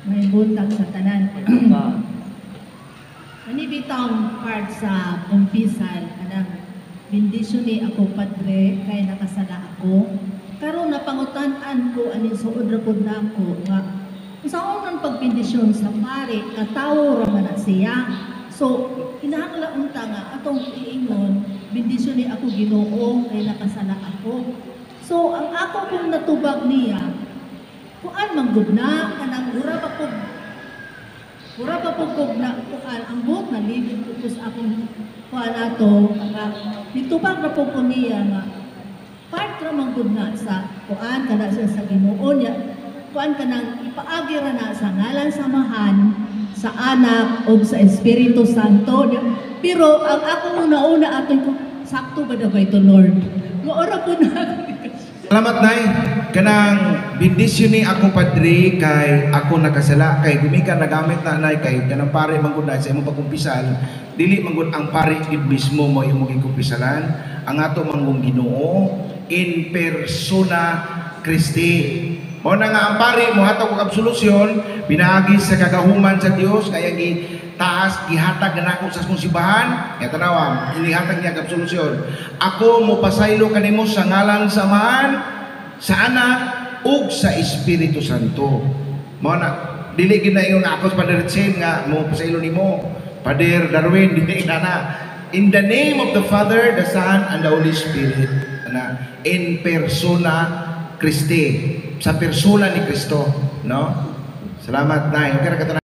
May buntag sa tanan. Buntag. Ani bitawng part sa kumpisal, anang "Bendisyon ako, Padre, kay nakasala ako." Karon napangutan-an ko ani, suod ra pud nako nga unsaon ang pagbendisyon sa pare, katawo ra man na siya. So kinahanglan unta nga atong iingon, "Bendisyon ako, Ginoo, kay nakasala ako." So ang ako kong natubag niya, kuan man gud na kanang mura pa pud kog na kuan, ang buot na libot ko to sa akong kuan ato nga nitubag ra pud ko niya nga part ra man gud na sa kuan kana siya sa Ginoo niya, kuan kanang ipaagi ra na sa ngalan sa Amahan, sa Anak ug sa Espiritu Santo. Pero ang akong una-una ato ko, sakto ba na ba ito, Lord? Mao ra po na. Salamat, Nay. Kanang "Bendisyon ni ako, Padre, kay ako nakasala," kay gumikan nagamit na, Nay, kay kanang pare man gud na sa imong pagkumpisal, dili man gud ang pare gid mismo mo imong gikumpisalan, ang ato man Ginoo in persona Christi. Mao na nga ang pare mohatag og absolution pinaagi sa kagahuman sa Dios kaya gi taas gihatag na nako sa akong simbahan. Kaya tanawa, inihatag niya ang absolution. "Ako mo pasaylo kanimo sa ngalan sa Amahan, sa Anak ug sa Espiritu Santo." Mao na dili gid na ingon nga ako sa Padre Chen nga mo pasaylo nimo, Pader Darwin, dili na na. In the name of the Father, the Son and the Holy Spirit na, in persona Christi, sa persona ni Kristo, no? Salamat, Nay. Okay ra ka?